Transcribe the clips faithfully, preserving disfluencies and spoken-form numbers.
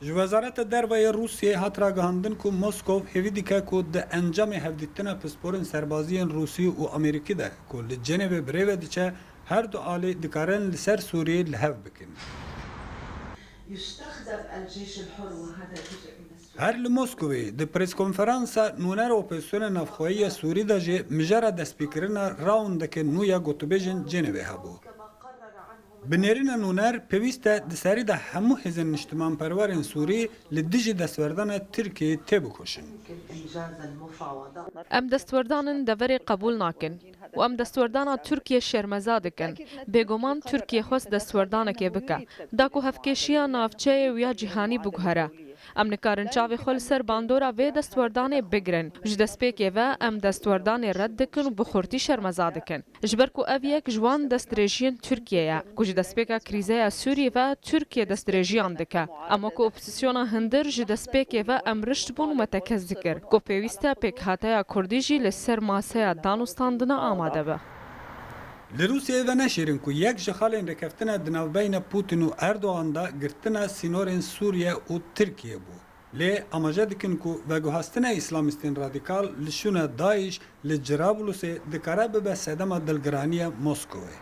Ji Wezareta Derve yê Rûsiyê hat ragihandin ku Moskow hêvî dike ku di encamê hevdîtina pisporên serbaziyên Rûsî û Amerîkî de ku li Cenevê bi rê ve diçe, her du alî dikarin li ser Sûrî li hev bikin. يستخدم الجيش الحر وهذا جزء من السوري. Her li Moskowê di preskonferansa nûner operasyona navxweyî ya Sûrî de jî mijara destpêkirina raundeke nû ya gotûbêjên Cenevê hebû. Bi nêrîna nûner pêwîst e di serî de hemû hêzên niştimanperwerên Sûrî li dijî destwerdana Tirkiyeyê têbikoşin. Em destwerdanên deverê qebûl nakin û em destwerdana Tirkiyê şermeza dikin. Bêguman Tirkiye xwest destwerdanekê bike, da ku hevkêşiya navçeyê û ya cîhanî biguhere. Em nikarin çavê xwe li ser bandora vê destwerdanê bigirin. Ji destpêkê ve em destwerdanê red dikin û bi xurtî şermeza dikin. Ji ber ku ev yek ji wan destdirêjiyên Tirkiye ye, ku ji destpêka krîzeya Sûriyê ve Tirkiye destdirêjiyan dike. Em wekî opozîsyona hundir ji destpêkê ve em rişt bûn û me tekez dikir, ku pêwîst e pêkhateya Kurdî jî li ser maseya danûstandina amade be. Li Rûsiyeyê venişêrin ku yek ji xalên rêkeftina di navbeyna Putin û Erdogan de girtina sînorên Sûriye û Tirkiye bû. Lê amaje dikin ku veguhastina îslamîstên radîkal li şûna DAIŞ li Cirabulusê dikare bibe sedema dilgiraniya Moskowê.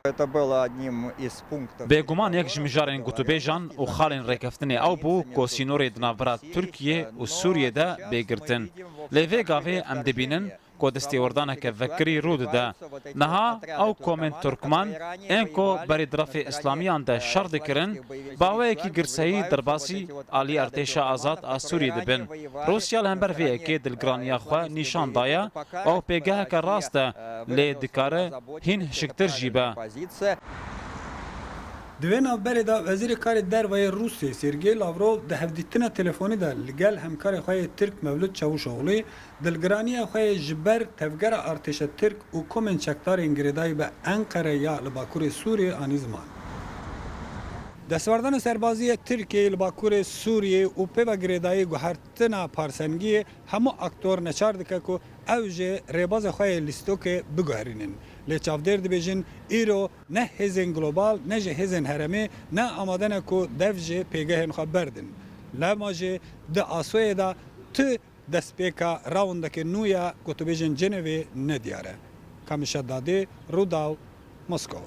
Это было одним из пунктов. Bêguman yek ji mijarên gotûbêjan û xalên rêkeftinê ew bû ku sînorê di navbera Tirkiye û Sûriyê de bê girtin. Lê vê gavê em dibînin ku destêwerdaneke vekirî rû dide. Niha ew komên Turkman ên ku berê di refê îslamiyan de şer dikirin, bi awayekî girseyî derbasî alî Artêşa Azad a Sûriyê dibin. Rûsya li hember vê yekê dilgiraniya xwe nîşan daye û ew pêgeheke rast e, lê dikare hîn hişktir jî be. Di vê navberê de Wezîrê Karê Derve yê Rûsiyê Sergey Lavrov di hevdîtina telefonî de li gel hemkarê xwe yê Tirk Mevlût Çavuşoglû dilgiraniya xwe yê ji ber tevgera artêşa Tirk û komên çekdarên girêdayî bi Enqere ya li Bakurê Sûriyê anî ziman. Destwerdana serbazî yê Tirkiyeyê li Bakurê Sûriyê û pê ve girêdayî guhertina parsengiyê hemû aktor neçar dike ku ew jî rêbazê xwe yê lîstokê biguherînin. Lê çavdêr dibêjin, îro ne hêzên global ne jî hêzên herêmî ne amade ne ku dev ji pêgehên xwe berdin. Lema jî di asoyê de tu destpêka raundeke nû ya gotûbêjên Cenevê ne diyar e. Kamîl Şedadî, Rûdaw, Moskova.